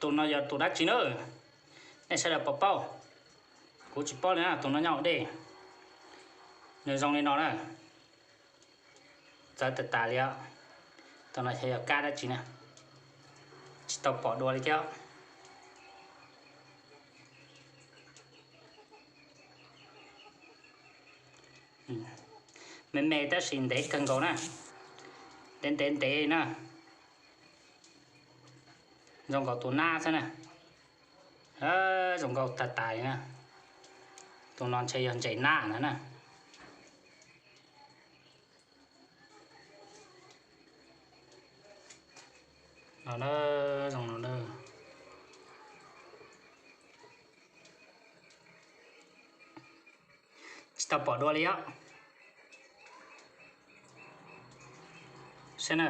Tus no yog tus dab tsi na? Nej sawv daws puas paub? Kuv tsis paub li na, tus no nyob ua dej. Nws zoo li no na. Txawv tas tas li os. Tus no xyov yog kab dab tsi na, tsis tau pom dua li thiab. Me me tab sis ntev kawg nkaus na, ntev ntev ntev na. Zoo nkaus tus nab xwb na. Zoo nkaus tas tas li na. Tus no ntshe yog ntses nab ntag na. No, zoo no. Tsis tau pom dua li os. Saib na.